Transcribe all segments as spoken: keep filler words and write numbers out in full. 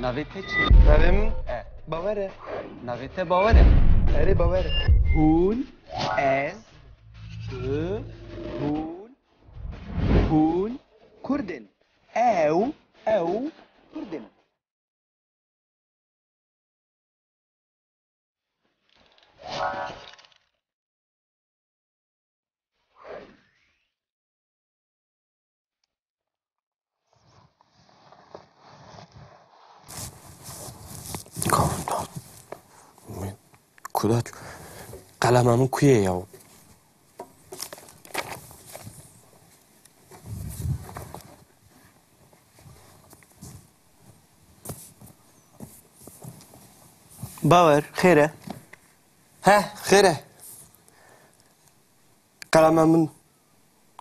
Navê te çi? Navê min E. Bawer e. Navê te Bawer e. Erê, Bawer e. Hûn, ez, tu, hûn, hûn Kurd in. Ew, ew Kurd in. Kuda qelema min ku ye ya? Bawer, xêr e? He, xêr e. Qelema min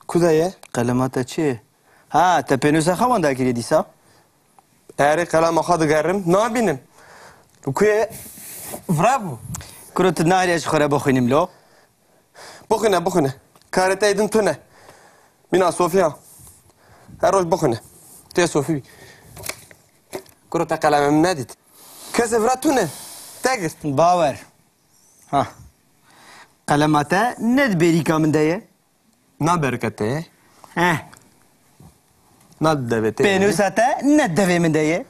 ku de ye? Qelema te çi ye? Ha, te pênûsa xwe wenda kiriye dîsa? Erê, qelema xwe digerim, nabînim. Li ku ye? Vira bû. Kuro, tu nahêle ji xwe re bixwînim lo? Bixwîne, bixwîne. Karê te êdin tune. Mîna Sofiya. Her roj bixwîne. Tê Sofî. Kuro, te qelema min nedît. Kesê vira tune. Te girt. Bawer. Ha. Qelema te ne di bêrîka min de ye? Na berika te ye. Heh. Na di devê te ye. Pênûsa te ne di devê min de ye.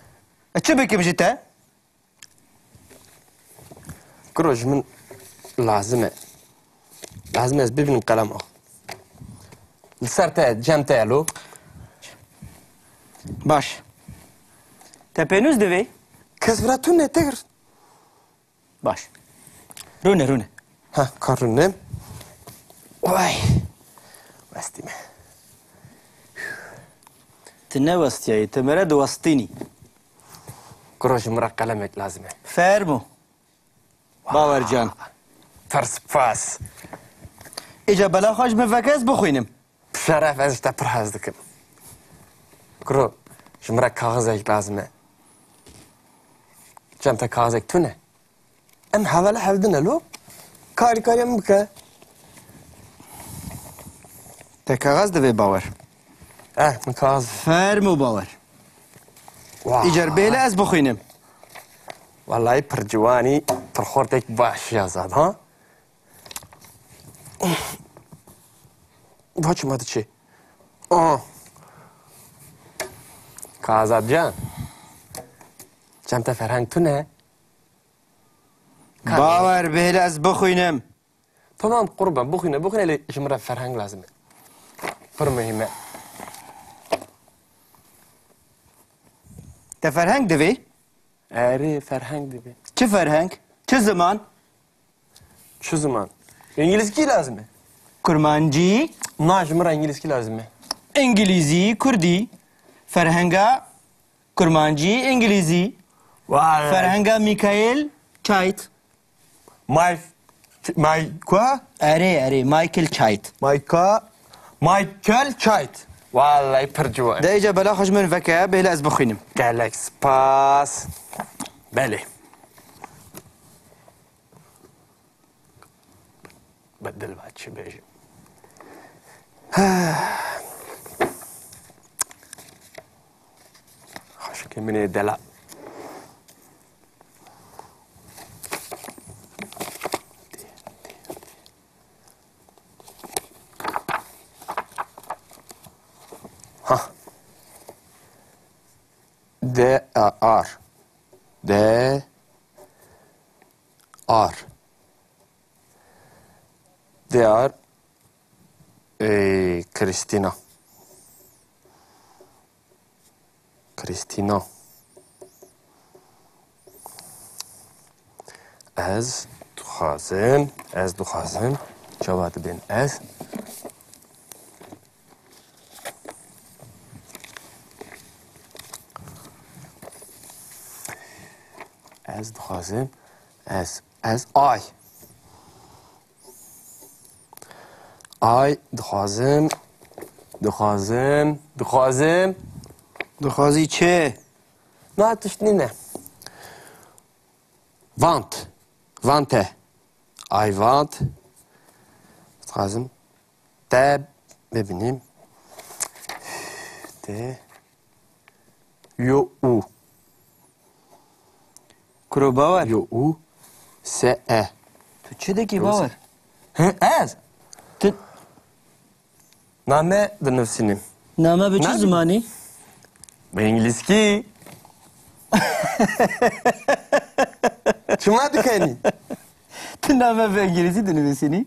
E, çi bikim ji te? Kuro, ji min lazim e. Lazim e ez bibînim qelema xwe. Li ser te ye, cem te ye lo. Baş. Te pênûs divê? Kes vira tune, te girt. Baş. Rûne, rûne. Ha, ka rûne. Vay. Westî me. Tu ne westiyayî, tu mere diwestînî. Kuro, ji min re qelemek lazim e. Fermo. Bawer can. Pir spas. Îca bela xwe ji min veke ez bixwînim. Bi şeref, ez ji te pir hez dikim. Kuro, ji min re kaxizek lazim e. Cem te kaxizek tune? Em hevala hevdin e lo. Karî karî min bike. Te kaxez divê Bawer. Eh, min kaxez. Fermo Bawer. Wah. Îcar bêle ez bixwînim. Wallahî pir ciwanî, pir xortek baş ya zad, ha? Va çima diçê? Ah. Ka Azad can. Cem te ferheng tune? Ka Bawer bêle ez bixwînim. Tamam qurban, bixwîne, bixwîne, lê ji min re ferheng lazim e. Pir muhîm e. Te ferheng divê? Erê, ferheng divê. Çi ferheng? Çi ziman? Çi ziman? Îngilîzkî lazim e. Kurmancî? Na, ji min re îngilîzkî lazim e. Îngilîzî, kurdî. Ferhenga kurmancî, îngilîzî. Vay. Ferhenga Mikael Çayt. Mike, Mike kua? Erê, erê, Michael Çayt. Mike, Michael Çayt. Wallahî pir ciwan. De îca bela xwe ji min veke, bêle ez bixwînim. Gelek spas. Belê. Bedil va çi bêjim. Xweşikê min ê delal. Ha. D A R. D A R. D A R. Ê, Kristina. Kristina. Ez dixwazim, ez dixwazim. Çawa dibên ez? Ez dixwazim, ez, ez ay. Ay, dixwazim, dixwazim, dixwazim. Dixwazî çi? Na tişt nîne. Want, vante. I want. Dixwazim te bibînim. Te. Yo û. Kuro Bawer. Yo, u, se, e. Tu çi dikî Bawer? He, ez? Tu Name dinivîsînim. Name bi çi Name? Zimanî? Bi îngilîzkî. Çima dikenî? Tu name bi îngilîzî dinivîsînî?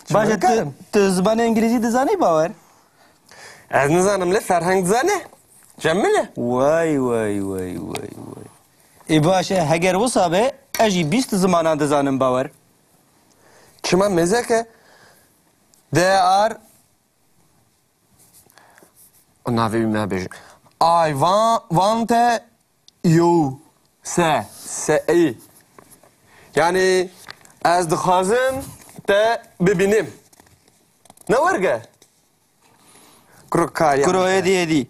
Çima Baş e, tu, dikarim? Tu zimanê îngilîzî dizanî Bawer? Ez nizanim lê Ferheng dizane. Cemile. Way, way, way, way, way. Ê baş e, heger wisa be, ez jî bîst zimanan dizanim Bawer. Çima mêzeke? They are Navê wî me bêje. I wa-, want you. Se, se, ey. Yani ez dixwazim te bibînim. Ne werge? Kuro kariya Kuro min êdî, êdî.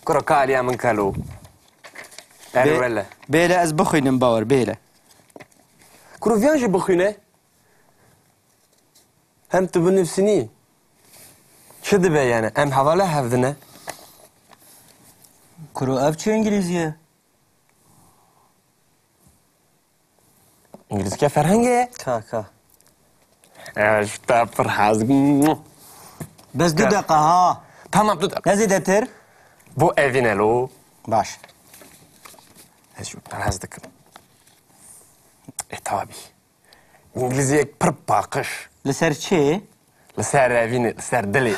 Kuro kariya min kelo. Bê-, Erwele. Bêle ez bixwînim Bawer, bêle. Kuro viyan jî bixwîne. Hem tu binivîsînî. Çi dibe yani? Em hevala hevdine. Kuro ev çi îngilîzî ye? Îngilîzke ferhengê ye. Ka, ka. Ez ji te pir hez dikim. Bes du Ka- deqa ha. Tamam, du deqa. Ne zêdetir? Bu evîn e lo. Baş. Ez ji te pir hez dikim. E, tabî. Îngilîziyek pir paqij. Li ser çi? Li ser revînê, li ser dilê.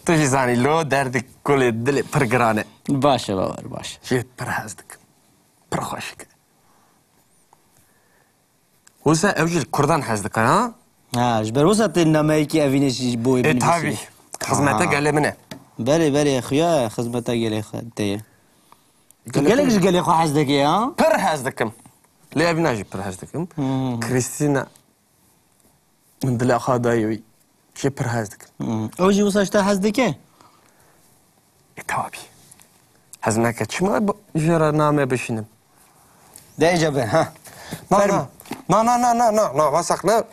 Tu jî zanî lo derdê kulê dilê pir giran e. Baş e Bawer, baş. Jê pir hez dikim. Pir xweşik e. Wisa ew jî li kurdan hez dike, ha? Ha, ji ber wisa tê nameyekî evînê jî bo wê E, binivîsî. Tabî. Xizmete Ha. gelê min e. Belê, belê, xuya xizmeta gelê xwe te ye. Tu Gelek gelek ji gelê xwe hez dikî, ha? Pir hez dikim. Lê evîna jî pir hez dikim. Hmm. Krîstîna, min dilê xwe dayê wî. Jê pir hez dikim. Hmm. Ew jî wisa ji te hez dike? E, tabî. Hez neke çima bi-, jê re name bişînim? De îca be, ha. Na, Ferm. na. Na, na, na, na, na, na, vasak ne?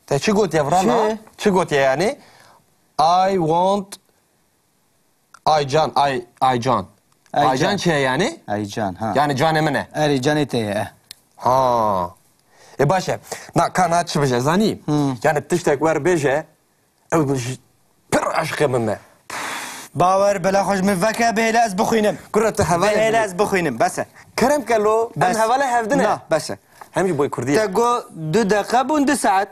Te çi gotiye vira na? Çi? Çi gotiye yani? I want Aycan, Ay, Aycan. Aycan. Aycan çi ye yani? Aycan, ha. Yani canê min e. Erê, canê te ye, e. Ha. E, baş e. Na, ka na çi bije, zanî? Hmm. Yani tiştek wer bêje, ew bi ji-, pir aşiqê min me. Bawer, bela xwe ji min veke, bihêle ez bixwînim. Kuro, tu hevalê Bihêle bû. ez bixwînim, bes e. Kerem ke lo, em Bes. hevalê hevdin e. Na, bes e. Hem jî boy kurdî ye. Te got du deqe bûn du saet.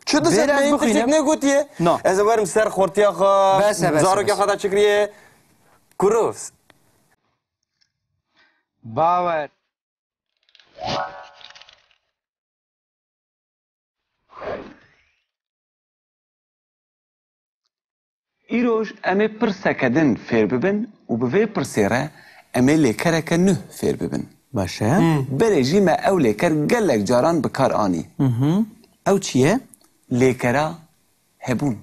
Çi dise Bêra me ez hin tiştek bixwînim. negotiye? No. Ez ê werim ser xortiya xwe, Bes e, bes e, zarokê bes e. xwe da çi kiriye? Kuro. Bawer. Îroj em ê pirseke din fêr bibin û bi vê pirsê re em ê lêkereke nuh fêr bibin. Baş e. Hmm. Berê jî me ew lêker gelek caran bi kar anî. Mhm. Ew çi ye? Lêkera hebûn.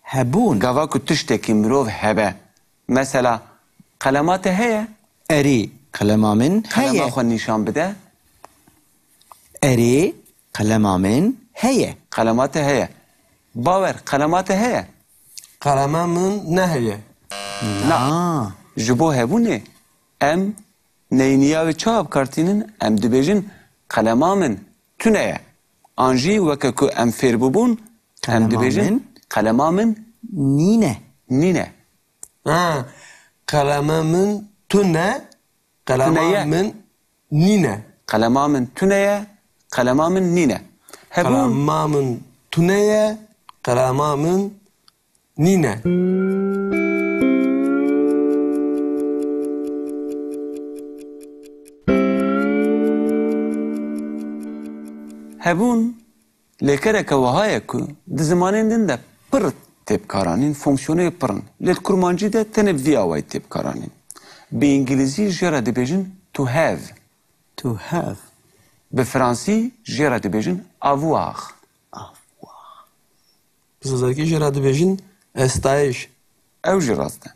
Hebûn. Gava ku tiştekî mirov hebe. Mesela, qelema te heye? Erê, qelema min Qelema heye. xwe nîşan bide. Erê, qelema min heye. Qelema te heye. Bawer, qelema te heye? Qelema min neheye. Na. Ji bo hebûnê em neyniya wê çawa bi kar tînin? Em dibêjin, qelema min tune ye. An jî weke ku em fêr bûbûn, em Qelema dibêjin, min qelema min nîne. nîne. Ha, qelema min tune, qelema Tune ye. min nîne. Qelema min tune ye, qelema min nîne. Hebûn. Qelema min tune ye, qelema min nîne. Hebûn. Lêkereke wiha ye ku di zimanên din de pir tê bikaranîn, fonksiyonê pir in. Lê di kurmancî de tenê bi vî awayî tê bikaranîn. Bi îngilîzî jê re dibêjin to have. To have. Bi fransî jê re dibêjin avoir. Avoir. Bi zazakî jê re dibêjin estayiş. Ew jî rast e.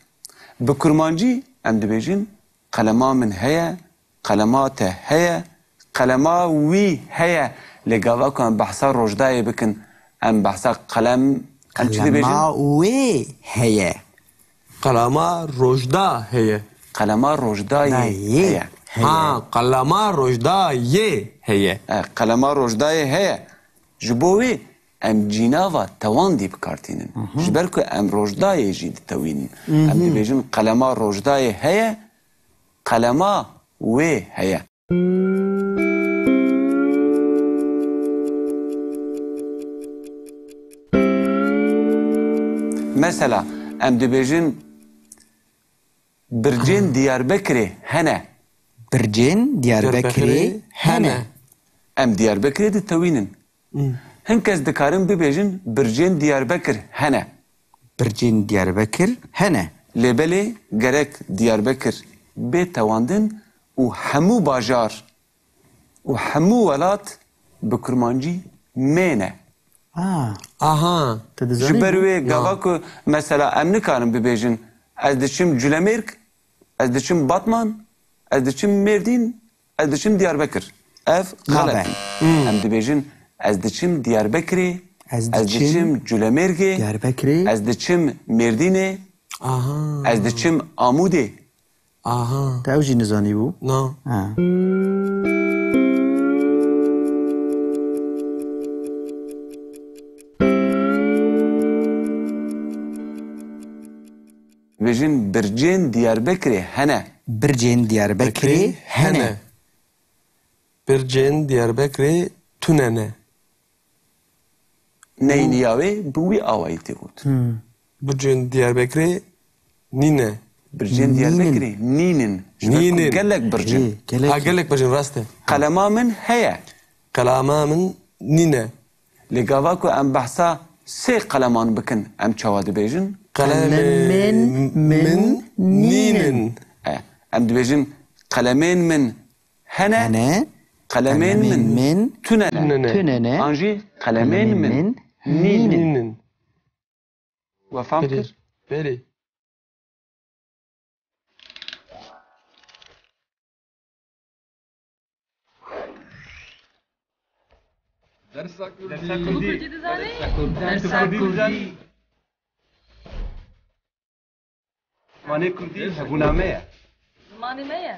Bi kurmancî em dibêjin qelema min heye, qelema te heye, qelema wî heye. Lê gava ku em behsa Rojdayê bikin, em behsa qelem, em çi dibêjin? Qelema wê heye. Qelema Rojda heye. Qelema Rojdayê Dayê heye. Ha, qelema Rojdayê heye. E, qelema Rojdayê heye. Ji bo wê em cînava tewandî bi kar tînin. Ji ber ku em Rojdayê jî ditewînin. Em dibêjin qelema Rojdayê heye, qelema wê heye. Mesela, em dibêjin bircên Diyarbekirê hene. Bircên Diyarbekirê hene. Em Diyarbekirê ditewînin. Hin kes dikarin bibêjin bircên Diyarbekir hene. Bircên Diyarbekir hene. Lê belê gerek Diyarbekir bê tewandin û hemû bajar û hemû welat bi kurmancî mêne. Ha, Aha. Te dizanî? Ji ber wê gava ku mesela em nikarin bibêjin ez diçim Culemêrg, ez diçim Batman, ez diçim Mêrdîn, ez diçim Diyarbekir. Ev Nabe. Xelet e. Em dibêjin ez diçim Diyarbekirê, Ez ez diçim diçim Culemêrgê, Diyarbekirê. Ez diçim Mêrdînê, Aha. Ez diçim Amûdê. Aha. Te ew jî nizanîbû? Na. Ha. Dibêjin bircên Diyarbekirê hene. Bircên Diyarbekirê hene. Bircên Diyarbekirê tune ne. Neyniya wê bi wî awayî tê got. Hmm. Bircên Diyarbekirê nîne. Bircên Diyarbekirê nînin. Ji ber ku Nînin. Gelek bircin. Ê, gelek. Ha, gelek bircin, rast e. Qelema min heye. Qelema min nîne. Lê gava ku em behsa sê qeleman bikin, em çawa dibêjin? Qelemên min nînin. E, em dibêjin qelemên min hene, hene, qelemên min tune ne. Tune ne. An jî qelemên min nînin. Nînin. We fam kir? Berê. Dersa Kurdî. Dersa Kurdî dizanî? Dersa Kurdî. Zimanê Kurdî hebûna me ye. Zimanê me ye.